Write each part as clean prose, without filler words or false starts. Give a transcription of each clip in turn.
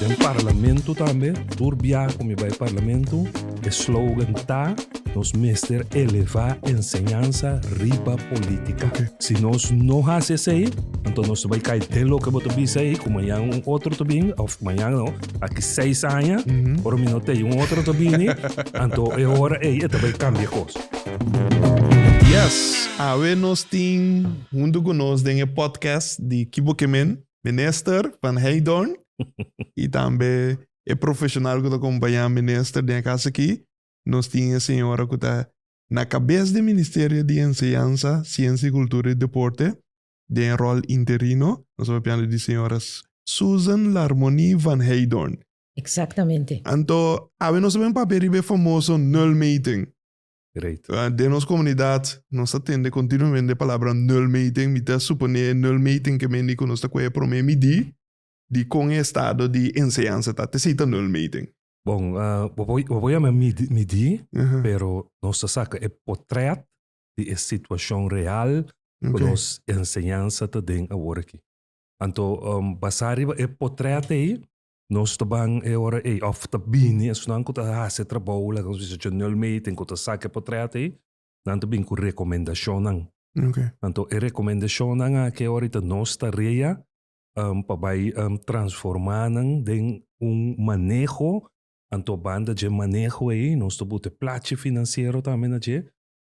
Den parlamento tambe, tur bia ku mi bai parlamento, e slogan ta, Nos mester elevá enseñansa riba polítika. Si nos no hasi esei, anto nos ta bai kai den loke bo ta bisa ei, ku mañan un otro ta bin, òf mañan no, aki seis aña, ora mi no ta ei, un otro ta bini, anto e ora ei e ta bai kambia kos. Yes, awe nos tin huntu ku nos den e podcast di Kibo Ke Men, Minister van Heydoorn i tambe e profeshonal ku ta kompañá Minister den e kas aki, nos tin e señora ku ta na kabes di Ministerio di Enseñansa, Siensia i Kultura i Deporte den e ròl interino. Nos ta papiando di señora Susan Larmonie van Heydoorn. Exactamente. Anto awe nos ta ben papia riba e famoso nulmeting. Great. Den nos komunidat nos ta tende kontinuamente e palabra nulmeting. Mi ta suponé e nulmeting ke mende ku nos ta kohe promé midí di kon e estado di enseñansa ta. T'esei ta nulmeting. Bon, bo por yama midí, pero nos ta saka e potrèt di e situashon real ku nos enseñansa ta den awor aki. Anto, basá riba e potrèt ei, nos ta ban e ora ei, òf ta bini esnan ku ta hasi e trabou, laga nos bisa nulmeting, ku ta saka e potrèt ei, nan ta bin ku rekomendashonnan. Anto, e rekomendashonnan aki e ora ei ta nos tarea pa bai transformá nan den un maneho, anto banda dje maneho ei nos ta buta e plachi finansiero tambe na dje,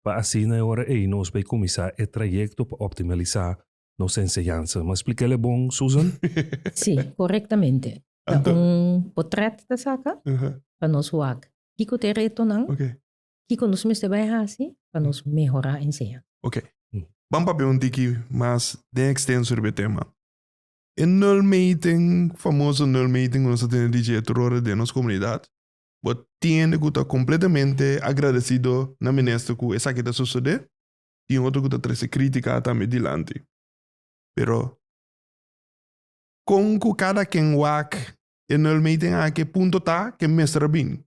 pa asina e ora ei nos bai kuminsá e trayekto pa optimalisá nos enseñansa. Mi a splik'el e bon, Susan? Sí, korektamente. Ta un potrèt ta saka pa nos wak kiko ta e retonan, kiko nos mester bai hasi pa nos mehorá enseñansa. Ok. Ban papia un tiki mas den extenso riba e tema. E nulmeting, famoso nulmeting ku nos ta tene di dje tur ora den nos komunidat, bo tin hende ku ta kompletamente agradesido na minister ku esaki ta sosodé, tin otro ku ta trese kritika tambe dilanti. Pero kon ku kada ken wak e nulmeting aki e punto ta ke mester a bin.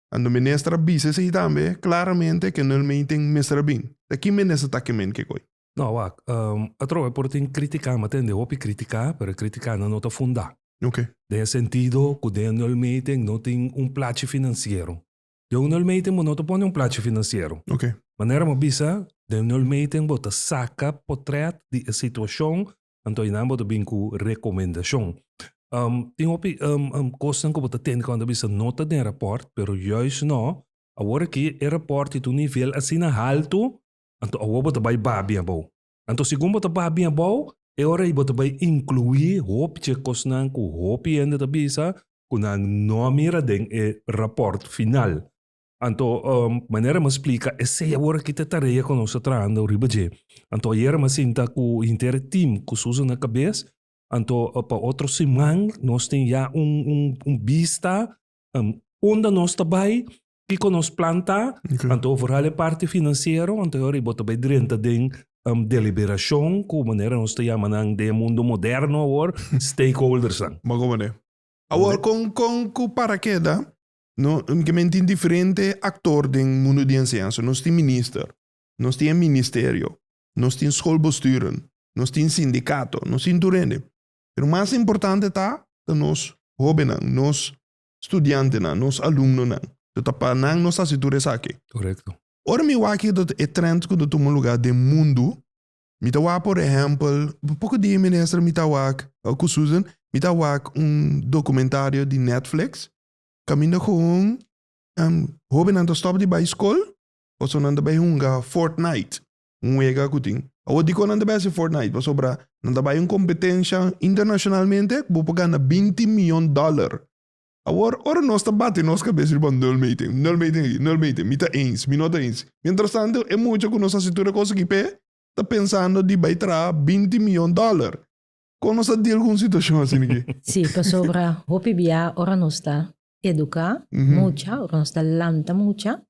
Anto minister a bisa esei tambe claramente ke nulmeting mester a bin. Ta ki minister ta ke men ke koi? No, wak, atrobe por tin critica, mi a tende hopi critica, pero e criticanan no ta fundá. Den e sentido ku den e nulmeting no tin un plachi financiero. Den un nulmeting bo no ta pone un plachi financiero. Manera mi a bisa, den nulmeting bo ta saka potret di e situacion Anto einan bo ta bin ku rekomendashon. Tin hopi kosnan ku bo ta tende ku nan ta bisa no ta den rapòrt, pero juist no, awor aki e rapòrt ta un nivel asina haltu, anto awor bo ta bai baha bien abou. Anto segun bo ta baha bien abou, e ora ei bo ta bai inkluí hopi dje kosnan ku hopi hende ta bisa ku nan no a mira den e rapòrt final. Anto, manera mi a splika, esei awor aki ta e tarea ku nos ta trahando riba dje. Anto ayera mi a sinta ku henter e team ku Susan na kabes, anto pa otro siman nos tin ya un un bista unda nos ta bai, kiko nos plan ta, anto vooral e parti finansiero, anto e ora ei bo ta bai drenta den deliberashon ku manera nos ta yama nan den e mundo moderno awor, stakeholdersnan. Bo komo Awor kon kon ku para keda No, ke men tin diferente aktor den mundu di enseñansa. Nos tin minister, nos tin e ministerio, nos tin schoolbesturen, nos tin sindikato, nos tin tur hende. Pero mas importante ta, ta nos hobennan, nos studiantenan, nos alumnonan. So ta pa nan nos hasi tur esaki. Korekto. Ora mi wak e trend ku ta tuma luga den mundu, Mi ta wak por ehempel, poko dia minister mi ta wak ku Susan, mi ta wak un documentario di Netflix kaminda gewoon hobennan ta stop di bai skol pasobra nan ta bai hunga Fortnite, un wega ku tin. Awor dikon nan ta bai hasi Fortnite? Pasobra nan ta bai un kompetensha internashonalmente ku bo por gana binti miyon dòler. Awor, ora nos ta bati nos kabes riba nulmeting, nulmeting aki, nulmeting, mi ta eens, mi no ta eens. Mientras tanto, e mucha ku nos hasi tur e kos aki p'e, ta pensando di bai traha binti miyon dòler. Kon nos ta deal ku un situashon asina aki? Sí, pasobra hopi bia ora nos ta eduká mucha, ora nos ta lanta mucha,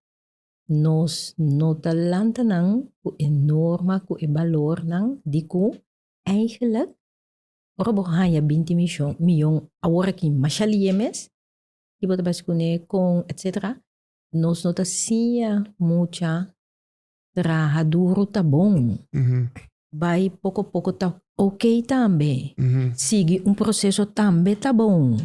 nos no ta lanta nan ku e norma, ku e balornan di ku eigenlijk Ora bo haña binti mishon, miyon awor aki masha lie mes, i bo ta bai skune kon etcetera, nos no ta siña mucha traha duru ta bon. Bai poko poko ta ok tambe. Sigui un proseso tambe ta bon.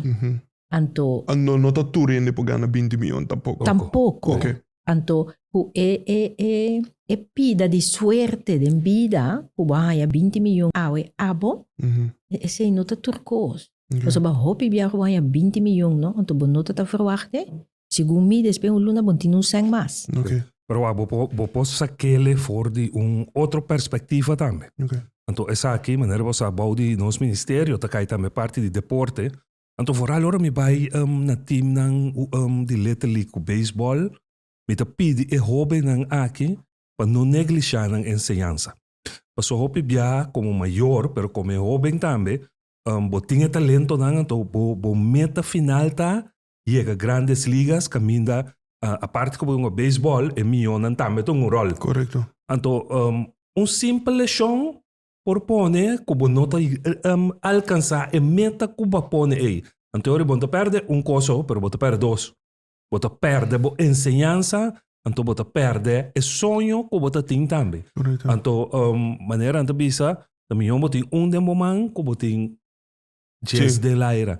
Anto. Anto no ta tur hende por gana binti miyon tampoco. Tampoco. Ok. Anto ku e e e e pida di suerte den bida ku bo a haña binti miyon awe abo, esei no ta tur kos. Pasobra hopi bia ku bo haña binti miyon no, anto bo no ta ta verwachté, segun mi despues un luna bo no tin un sèn mas. Ok. Pero wak bo por bo por sak'ele for di un otro perspektiva tambe. Ok. Anto esaki manera bo sa bou di nos ministerio ta kai tambe parti di deporte. Anto vooral ora mi bai na teamnan di Little League ku beisbòl, mi ta pidi e hóbennan aki pa no neglishá nan enseñansa. Pasobra hopi bia komo mayor, pero komo e hóben tambe, bo tin e talentonan, anto bo bo meta final ta yega Grandes Ligas kaminda aparte ku bo hunga beisbòl, e mionnan tambe ta un ròl. Korekto. Anto un simpel leshon por pone ku bo no ta alkansá e meta ku bo a pone ei. Anto ora bo no ta pèrdè un kos so, pero bo ta pèrdè dos. Bo ta pèrdè bo enseñansa, anto bo ta pèrdè e soño ku bo ta tin tambe. Anto manera nan ta bisa, ta mihó bo tin un den bo man ku bo tin dies den laira.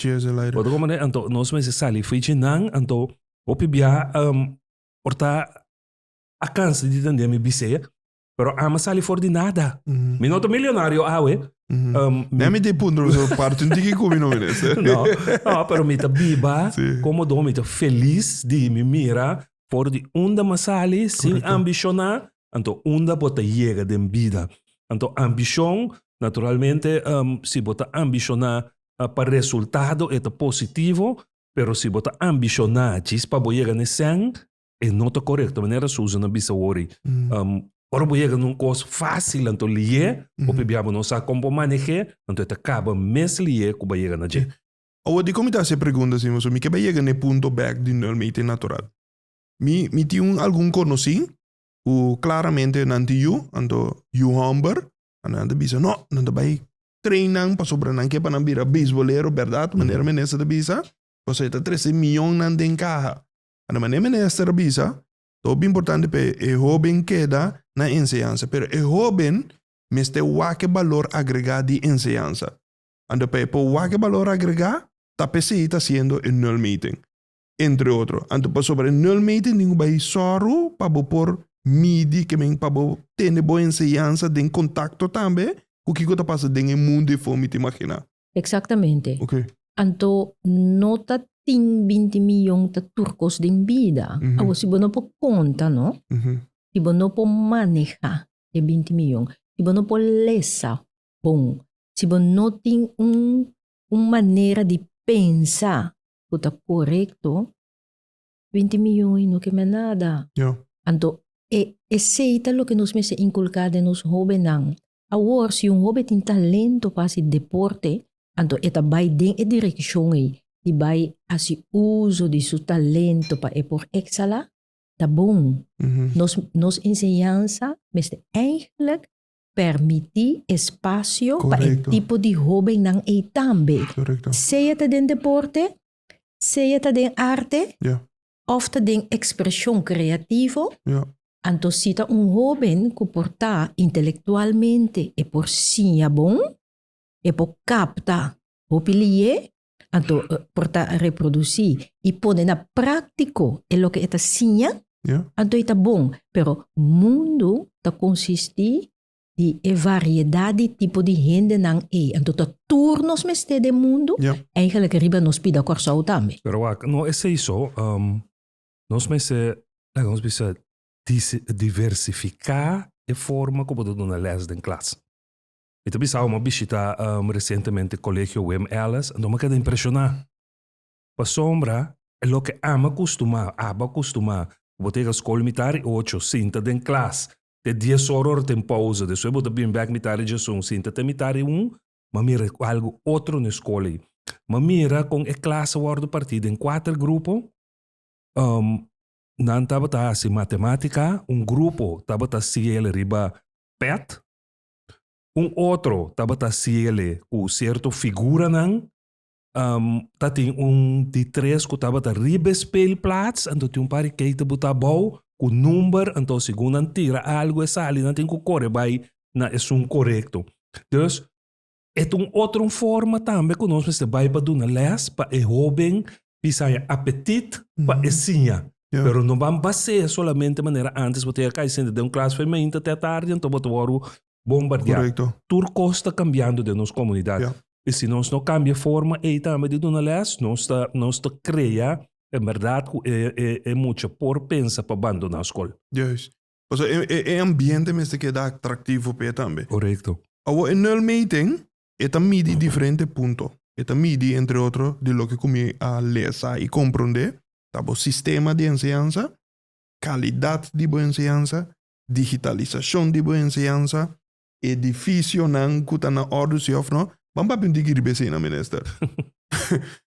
Bo ta komprendé? Anto nos mester sali fichi nan, anto hopi bia por ta a kansa di tende mi bis'é. Pero ama sali for di nada. Mi no ta milionario awe. Nee, mi te punto so parte un tiki ku mi no minister. No, no, pero mi ta biba komodo, mi ta felis di mi mira for di unda mi a sali sin ambishoná, anto unda bo ta yega den bida. Anto ambishon, naturalmente, si bo ta ambishoná pa resultado e ta positivo, pero si bo ta ambishoná djis pa bo yega na e sèn, E no ta korekto, manera Susan a bisa wori. Ora bo yega na un kos fásil anto lié, hopi bia bo no sa kon bo maneh'é, anto e ta kaba mes lié ku bo a yega na dje. Awor dikon mi ta hasi e pregunta asina pasobra mi ke bai yega na e punto bèk di nulmeting natural. Mi mi tin un algun konosí ku klaramente nan tin yu, anto yu hòmber, anto nan ta bisa no, nan ta bai train nan pasobra nan ke pa nan bira beisbolero bèrdat manera minister ta bisa, pasobra e ta trese mionnan den kaha. Anto manera minister a bisa, ta hopi importante pa e hoben keda na enseñansa, pero e hoben mester wak e balor agregá di enseñansa. Anto pa e por wak e balor agregá, ta p'esei ta hasiendo e nulmeting, entre otro. Anto pasobra e nulmeting tin ku bai sòru pa bo por midi, ke men pa bo tene bo enseñansa den kontakto tambe ku kiko ta pasa den e mundu efo, mi ta imaginá. Exactamente. Ok. Anto no ta tin binti miyon ta tur kos den bida. Mm -hmm. Awor si bo no por konta no, mm -hmm. si bo no por maneha e binti miyon, si bo no por lesa bon, si bo no tin un, un manera di pensa ku ta korekto, binti miyon ei no ke men nada. Ja. Anto e esei ta loke nos mester inkulká den nos hóbennan. Awor, si un hoben tin talento pa hasi deporte, anto e ta bai den e direkshon ei di bai hasi uso di su talento pa e por eksalá, ta bon. Nos, nos enseñansa mester eigenlijk permití espasio pa e tipo di hobennan ei tambe. Sea ta den deporte, sea ta den arte, òf ta den ekspreshon kreativo. Anto si ta un hóben ku por ta intelektualmente e por siña bon, e por kapta hopi lié, anto por ta reprodusí i pone na práktiko e loke e ta siña, anto e ta bon. Pero mundu ta konsistí di e variedat di tipo di hendenan ei. Anto ta tur nos mester den mundu, eigenlijk riba nos pida Kòrsou tambe. Pero wak, no esei so, Nos mester, laga nos bisa, diversifiká e forma ku bo ta duna lès den klas. Mi ta bisa mi a bishitá resientemente Kolegio Wim Ellis, anto mi a keda impreshoná. Pasobra e loke ami a kustumá, abo a kustumá, ku bo ta yega skol mitar i ocho, sinta den klas te dies ora, ora tin pousa, despues bo ta bin bèk mitar i diesun, sinta te mitar i un, Mi a mira algu otro na e skol ei. Mi a mira kon e klas a wòrdu partí den kuater grupo. Nan tabata hasi matemátika, un grupo tabata siel riba pèt, un otro tabata siel ku sierto figuranan, ta tin un di tres ku tabata riba e speelplaats, anto tin un par di kei ta botá abou ku number, anto segun nan tira algu e sali nan tin ku kore bai na esun korekto. Dus. E ta un otro forma tambe ku nos mester bai pa duna lès pa e hóben bisa haña apetit pa e siña. Pero no ban bas'é solamente manera ántes bo ta yega kai sinta den un klas for mainta te atardi anto bo ta wòrdu bombardiá. Tur kos ta kambiando den nos komunidat. I si nos no kambia e forma ei tambe di duna lès, nos ta nos ta krea en bèrdat ku e e e mucha por pensa pa bandoná skol. Juist. Pasobra e e ambiente mester keda atraktivo p'e tambe. Korekto. Awor e nulmeting e ta midi diferente punto. E ta midi entre otro di loke ku mi a lesa i komprondé ta bo sistema di enseñansa, kalidat di bo enseñansa, digitalisashon di bo enseñansa, edifisionan ku ta na òrdu si òf no. Ban papia un tiki riba esei minister.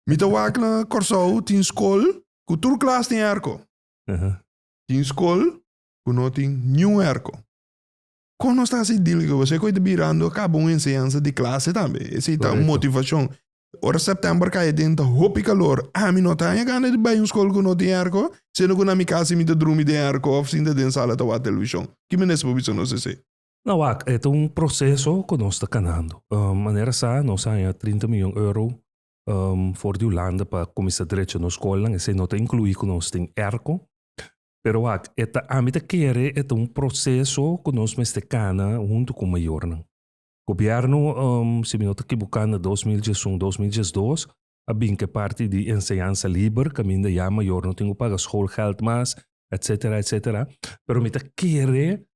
Mi ta wak na Kòrsou tin skol ku tur klas tin airco. Tin skol ku no tin niun airco. Kon nos ta hasi deal ku esei? Esei ta birando kaba un enseñansa di klase tambe. Esei ta un motivashon. Ora sèptèmber kai aden ta hopi kalor. Ami no ta haña gana di bai un skol ku no tin airco, siendo ku na mi kas mi ta drumi den airco òf sinta den sala ta wak televishon. Ki minister por bisa nos esei? No wak, e ta un proseso ku nos ta kanando. Manera sa nos a haña 30 miyon euro for di Hulanda pa kuminsá drecha nos skolnan. Esei no ta inkluí ku nos tin airco. Pero wak, e ta, ami ta kere e ta un proseso ku nos mester kana huntu ku mayornan. Gobièrnu, si mi no ta kibuká na 2011, 2012, a bin ku e parti di enseñansa liber kaminda ya mayor no tin ku paga schoolgeld mas, etsetera, etsetera. Pero mi ta kere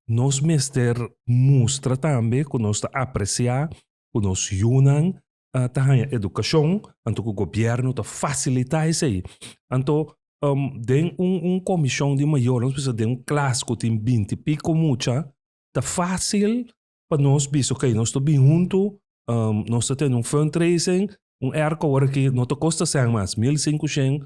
nos mester mustra tambe ku nos ta apresiá ku nos yunan ta haña edukashon, anto ku gobièrnu ta fasilitá esei. Anto den un komishon di mayor, nos bisa den un klas ku tin binti piko mucha, ta fásil pa nos bisa ok, nos ta bin huntu, nos ta tene un fundraising, un airco awor aki no ta kosta sèn mas, 1500,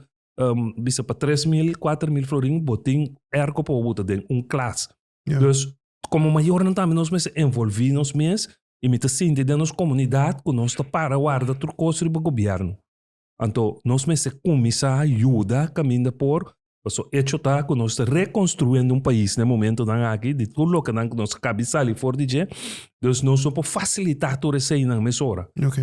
bisa pa 3000, 4000 florin bo tin airco pa bo buta den un klas. Dus komo mayornan tambe nos mester envolví nos mes i mi ta sinti den nos komunidat ku nos ta para warda tur kos riba gobièrnu. Anto nos mester kuminsá yuda kaminda por, paso echo ta ku nos ta rekonstruyendo un pais na e momentonan aki di tur lokenan ku nos a kabi sali for di dje, dus nos no por fasilitá tur eseinan mesora. Ok.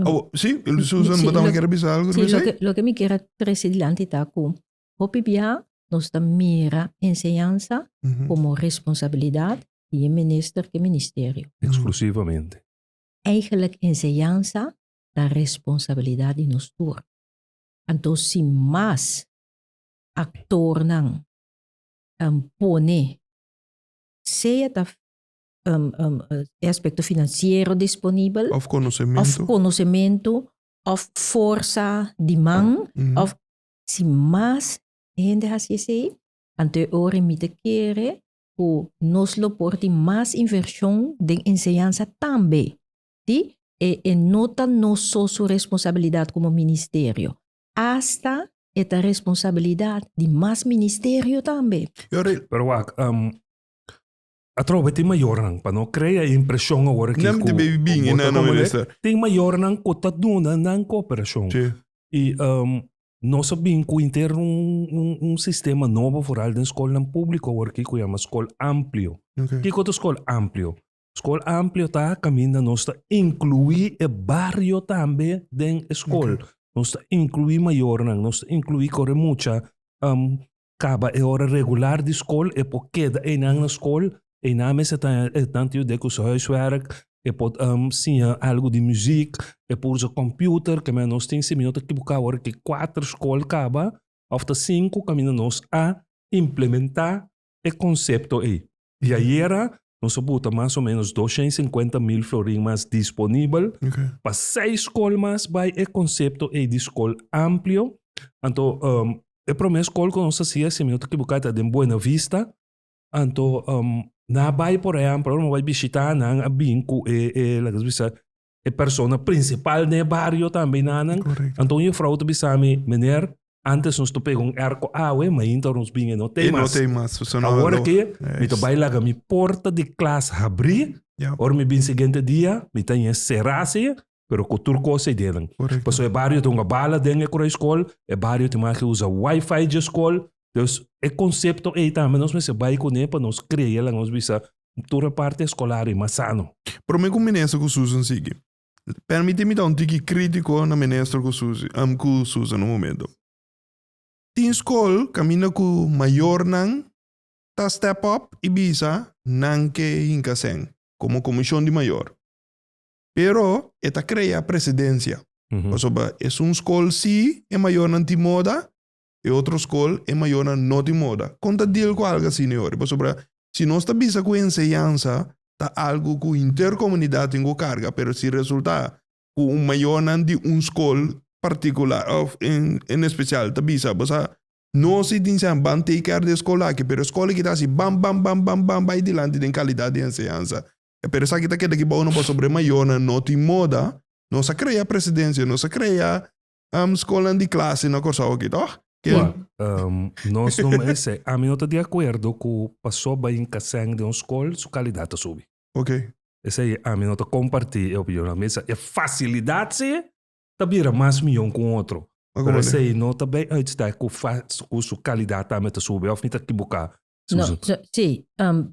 Oh, sí, Susan, bo tambe kier bisa algu riba esei? Loke mi kier a trese dilanti ta ku hopi bia nos ta mira enseñansa komo responsabilidat di e minister ku e ministerio. Eksklusivamente. Eigenlijk enseñansa ta responsabilidat di nos tur. Anto si mas aktornan pone sea ta e aspekto finansiero disponibel òf konosementu òf konosementu òf forsa di man òf si mas hende hasi esei anto e ora mi ta kere ku nos lo por tin mas invershon den enseñansa tambe. Sí, e e no ta nos so su responsabilidad como ministerio. Hasta e ta responsabilidad di mas ministerio tambe. Pero wak, atrobe tin mayornan, pa no crea e impresion awor aki cu bo ta como de, tin mayornan cu ta duna nan cooperacion. Y nos a bin cu henter un sistema nobo vooral den scolnan publico awor aki cu yama scol amplio. Kico ta scol amplio? Skol amplio ta kaminda nos ta inkluí e bario tambe den e skol. Nos ta inkluí mayornan, nos ta inkluí kore mucha kaba e ora regular di skol, e por keda einan na skol, einan mester ta e nan ta yuda ku su huiswerk, e por siña algu di muzik, e por usa computer, ke men nos tin si mi no ta ekiboká awor ki kuater skol kaba òf ta sinku kaminda nos a implementá e konsepto ei. Di ayera nos a buta mas o menos 250 mil florin mas disponibel pa seis skol mas bai e konsepto ei di skol amplio. Anto e promé skol ku nos hasié, si mi no ta ekiboká, ta den Buena Vista. Anto nan a bai por ehèmpel, ora mi a bai bishitá nan a bin ku e e laga nos bisa e persona prinsipal den e bario tambe nan. Anto un jufrou ta bisa mi, meneer, antes nos ta pega un airco awe, mainta ora nos bin e no tei mas. E no tei mas. Awor aki mi ta bai laga mi porta di klas habrí, ora mi bin siguiente dia mi ta ñe será si, pero ku tur kos ei den. Pasobra e bario ta hunga bala den e kura skol, e bario tin mas ke usa wifi dje skol. Dus e konsepto ei tambe nos mester bai kuné pa nos krea laga nos bisa. tur e parti eskolar ei mas sano. Promé ku minister ku Susan sigui, permití mi ta un tiki krítiko na minister ku Susi, ku Susan un momento. Tin skol kaminda ku mayornan ta step up i bisa nan ke hinka sèn komo komishon di mayor. Pero e ta krea presidensia. Pasobra esun skol si e mayornan tin moda, e otro skol e mayornan no tin moda. Kon ta deal ku algu asina e ora? Pasobra si nos ta bisa ku enseñansa ta algu ku henter komunidat tin ku karga, pero si resulta ku un mayornan di un skol partikular òf en espesial ta bisa bo sa nos si tin sèn ban take care di e skol aki, pero e skol aki ta hasi bam bam bam bam bam bai dilanti den kalidat di enseñansa. Pero esaki ta keda aki bou no pasobra e mayornan no tin moda, nos a krea presidensia, nos a krea skolnan di klase na Kòrsou aki tòg? Nos no mester, ami no ta di akuerdo ku paso bai hinka sèn den un skol su kalidat ta subi. Ok. Esei ami no ta kompartí e opinion. Ami sa e fasilidat si ta bira mas mihó ku un otro. Pero esei no ta bai uitstek ku ku su kalidat tambe ta subi òf mi ta kibuká? No, si,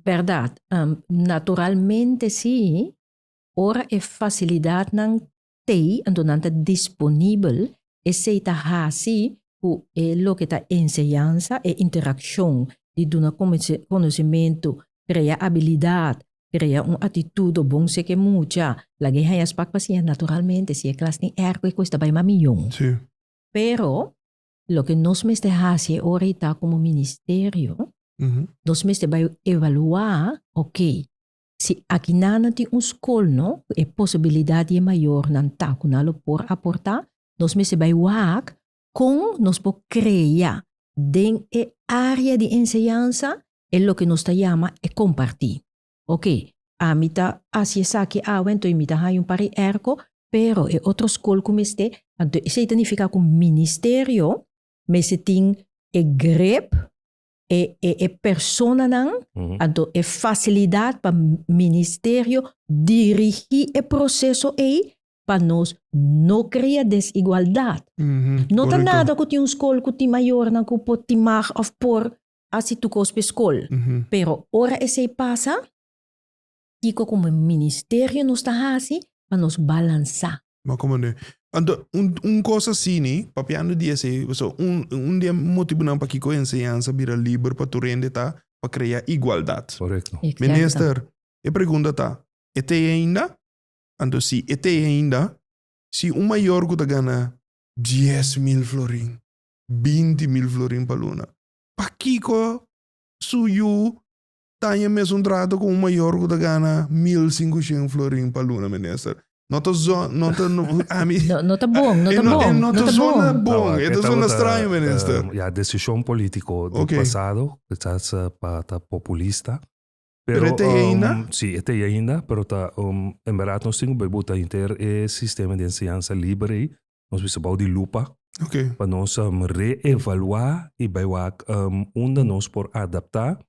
bèrdat. Naturalmente si, ora e fasilidatnan t'ei, anto nan ta disponibel, esei ta hasi ku e loke ta enseñansa, e interakshon di duna konosementu, krea abilidat, krea un atitudo bon seke mucha, laga e haña spak pa siña naturalmente, si e klas tin èrko e kos ta bai mas miyon. Pero loke nos mester hasi e ora ei ta komo ministerio, nos mester bai evaluá, oke, Si akinan nan tin un skol no, ku e posibilidat di e mayornan ta ku nan lo por aportá, nos mester bai wak kon nos por krea den e área di enseñansa e loke nos ta yama e kompartí. Oke, ami ta hasi esaki awe anto mi ta haña un par di èrko, pero e otro skol ku mester, anto esei ta nifiká ku ministerio mester tin e grip e e e personanan, anto e facilidad pa ministerio dirigi e proceso ei pa nos no crea desigualdad. No ta nada cu tin un scol cu tin mayornan cu por tin mag of por haci tur cos p'e scol, pero ora esey pasa, kico como ministerio nos ta haci pa nos balansa? Ma como ne? Anto, un, un cos asini, papiando di esey, pasobra un, un di e motibunan pakiko enseñansa bira liber pa tur hende ta pa crea igualdad. Correcto. Exacto. Minister, e pregunta ta, e t'ey ainda? Anto si e t'ey ainda, si un mayor cu ta gana 10,000 florin, 20,000 florin pa luna, pakiko su yu Taña mesun trato ku un mayor ku ta gana 1500 florin pa luna, minister. No ta zo, no ta, no, ami. No, no ta bon, no ta bon. No ta zona bon, e ta zona straño, minister. Ya, desishon politiko di pasado, kisas pa ta populista. Pero e ta ainda? Si, e ta ainda, pero ta, en berdad nos tin ku bai buta henter e sistema di enseñansa liber ei, nos bisa bou di lupa. Pa nos reevaluá i bai wak unda nos por adaptá.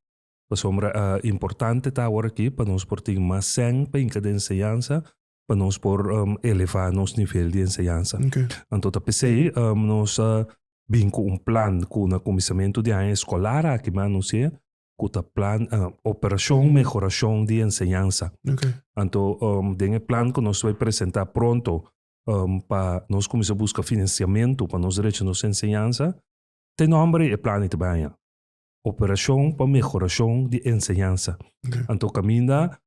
Pasobra importante ta awor aki pa nos por tin mas sèn pa hinka den enseñansa, pa nos por elevá nos nivel di enseñansa. Anto ta p'esei nos a bin ku un plan ku na kuminsamentu di aña eskolar aki mi a anunsi'é ku ta plan Operashon Mehorashon di Enseñansa. Anto den e plan ku nos bai presentá pronto pa nos kuminsá buska finansiamentu pa nos drecha nos enseñansa, te nòmber ei e plan ei ta bai haña. Operashon pa mehorashon di enseñansa. Anto kaminda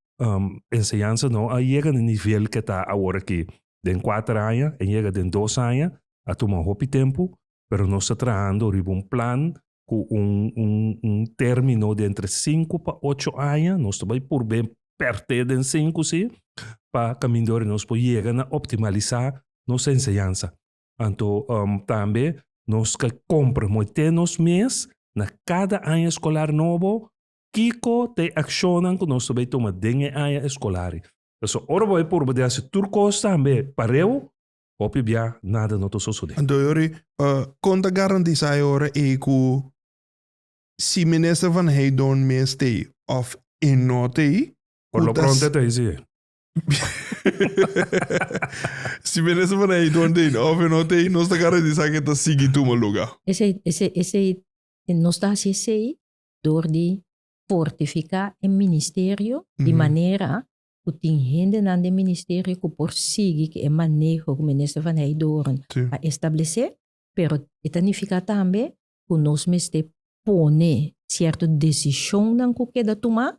enseñansa no a yega na e nivel ke ta awor aki den kuater aña, e yega den dos aña, a tuma hopi tempu, pero nos ta trahando riba un plan ku un un un término di entre sinku pa ocho aña, nos ta bai purbe pèrt'é den sinku si, pa kaminda ora nos por yega na optimalisá nos enseñansa. Anto tambe nos ke komprometé nos mes na kada aña eskolar nobo kiko ta e akshonnan ku nos ta bai tuma den e aña eskolar ei. Pasobra ora bo bai purba di hasi tur kos tambe pareu, hopi bia nada no ta sosodé. Anto yori, kon ta garantisá e ora ei ku si minister Van Heydoorn mes t'ei òf e no t'ei, Por lo pronto e t'ei si. Si minister Van Heydoorn t'ei òf e no t'ei, nos ta garantisá ku e ta sigui tuma lugá. Esei, esei, esei, nos ta hasi esei dor di. fortifiká e ministerio di manera ku tin hendenan den ministerio ku por sigui ku e maneho ku Minister Van Heydoorn a establesé, pero e ta nifiká tambe ku nos mester pone sierto desishonnan ku keda tumá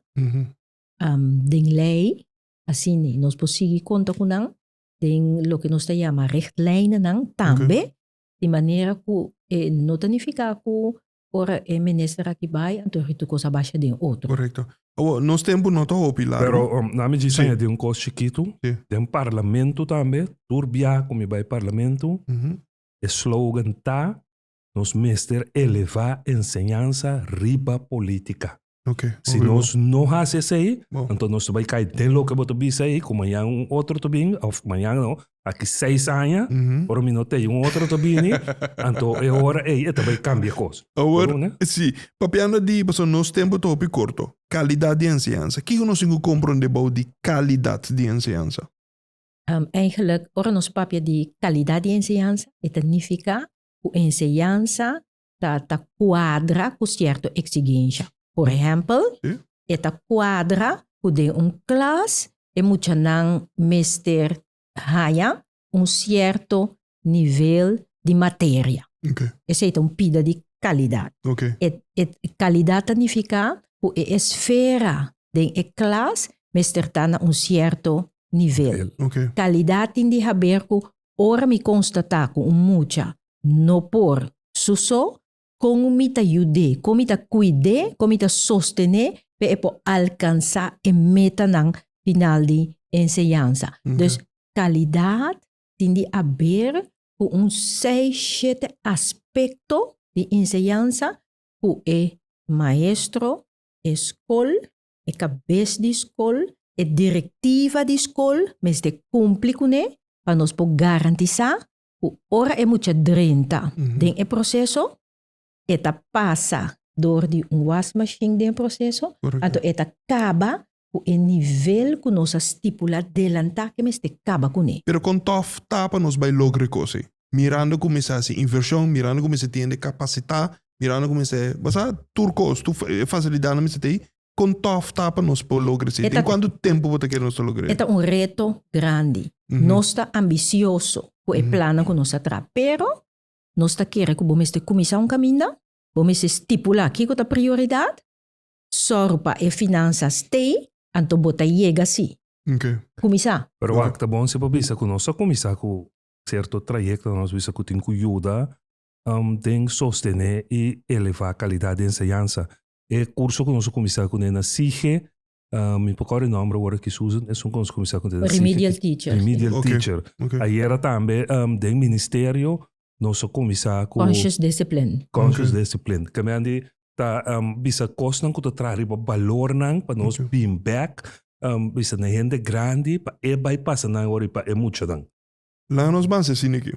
den lei, asina nos por sigui konta ku nan den loke nos ta yama richtlijnennan tambe, di manera ku e no ta nifiká ku ora e minister aki bai anto tur kos a basha den otro. Korekto. Awor, nos tempu no ta hopi largu. Pero na mi djis añadi un kos chikitu, den parlamento tambe, tur bia ku mi bai parlamento, e slogan ta, nos mester elevá enseñansa riba polítika. Si nos no hasi esei, anto nos ta bai kai den loke bo ta bisa ei, ku mañan un otro ta bin, òf mañan no, aki seis aña, ora mi no ta ei, un otro ta bini, anto e ora ei e ta bai kambia kos. Awor, si, papiando di, pasobra nos tempu ta hopi korto, kalidat di enseñansa. Kiko nos tin ku komprondé bou di kalidat di enseñansa? Eigenlijk, ora nos papia di kalidat di enseñansa, e ta nifiká ku enseñansa ta ta kuadra ku sierto eksigensha. Por ehèmpel, e ta kuadra ku den un klas e muchanan mester haña un sierto nivel di materia. Esei ta un pida di kalidat. E e kalidat ta nifiká ku e esfera den e klas mester ta na un sierto nivel. Kalidat tin di haber ku ora mi konstatá ku un mucha no por su so, kon mi ta yud'é, kon mi ta kuid'é, kon mi ta sostené pa e por alkansá e metanan final di enseñansa. Dus kalidat tin di aber ku un seis, shete aspekto di enseñansa ku e maestro, e skol, e kabes di skol, e direktiva di skol mester kumpli kuné pa nos por garantisá ku ora e mucha drenta den e proseso, e ta pasa dor di un wasmashin den e proseso, anto e ta kaba ku e nivel ku nos a stipulá delantá ke mester kaba kuné. Pero kon tòf ta pa nos bai logra e kos ei? Mirando ku mester hasi invershon, mirando ku mester tin hende kapasitá, mirando ku mester, bo sa, tur kos, tur e fasilidatnan mester ta ei, Kon tòf ta pa nos por logra esei? Den kuantu tempu bo ta kere nos ta logra E ta un reto grandi. Nos ta ambisioso ku e plannan ku nos a traha, pero nos ta kere ku bo mester kuminsá un kaminda, bo mester stipulá kiko ta prioridat, sòru pa e finansas stei, anto bo ta yega si. Kuminsá. Pero wak, ta bon si bo bisa ku nos a kuminsá ku sierto trayekto, nos bisa ku tin ku yuda den sostené i elevá kalidat di enseñansa. E kurso ku nos a kuminsá kuné na SIGE, mi por kòrda e nòmber awor aki Susan, esun ku nos a kuminsá kuné na SIGE. Remedial teacher. Remedial teacher. Ayera tambe den ministerio nos a kuminsá ku. Conscious discipline. Conscious discipline. Kemende ta bisa kosnan ku ta traha riba balornan pa nos bin bèk bisa na hende grandi pa e bai pasa nan awor i pa e muchanan. Laga nos ban asina aki.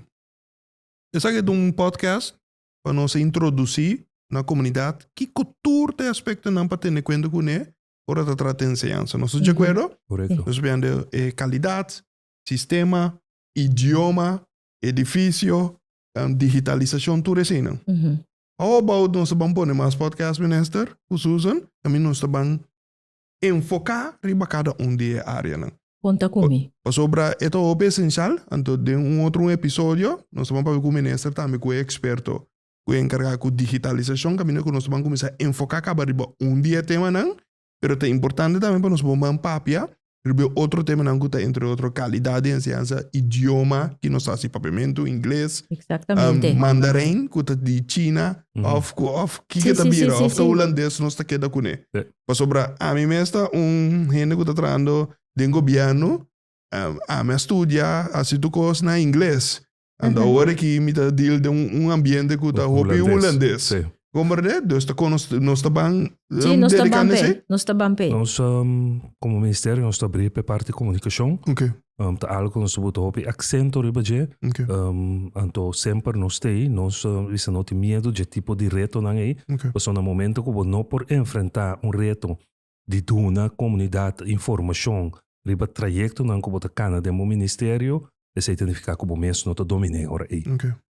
Esaki ta un podcast pa nos a introdusí na komunidat kiko tur ta e aspektonan pa tene kuenta kuné ora ta trata enseñansa. Nos ta di akuerdo? Korekto. Nos ta biando e kalidat, sistema, idioma, edifisio, digitalisashon, tur eseinan. How about nos ta ban pone mas podcast, Minister, ku Susan, tambe nos ta ban enfoká riba kada un di e áreanan. Konta ku mi. Pasobra e ta hopi esenshal, anto den un otro un episodio nos ta ban papia ku minister tambe ku e eksperto ku e enkargá ku digitalisashon kaminda ku nos ta ban kuminsá enfoká kaba riba un di e temanan, pero ta importante tambe pa nos por ban papia riba e otro temanan ku ta entre otro kalidat di enseñansa, idioma ki nos ta hasi papiamentu, ingles, mandarin ku ta di China òf ku òf kiko ta bira òf ta hulandes nos ta keda kuné. Pasobra ami mes ta un hende ku ta trahando den gobièrnu, ami a studia hasi tur kos na ingles. Anto awor aki mi ta deal den un ambiente ku ta hopi hulandes. Komprende? Dus ta kon nos ta ban Sí, nos ta ban p'e. Nos ta ban p'e. Nos komo ministerio nos ta abrí p'e parti komunikashon. Ta algu ku nos ta buta hopi aksento riba dje. Anto semper nos ta ei, nos bisa no tin miedu dje tipo di retonan ei. Pasobra na momento ku bo no por enfrentá un reto di duna komunidat informashon riba trayektonan ku bo ta kana den bo ministerio, esei ta nifiká ku bo mes no ta dominé ora ei.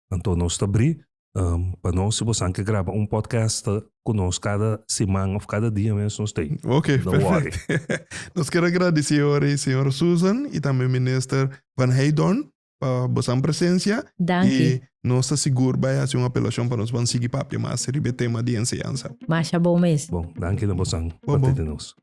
Anto nos ta abrí. Pa nos si bosan ke graba un podcast ku nos kada siman of kada dia mes nos tei. Ok, No worry. perfect. Nos kier a gradisi ora señor Susan y tambe minister Van Heydoorn pa bosan presencia. Danki. Y nos ta sigur bai haci un apelacion pa nos ban sigui papia mas riba e tema di enseñansa. Masha bon mes. Bon, danki na bosan Bon, pa bon. tene nos.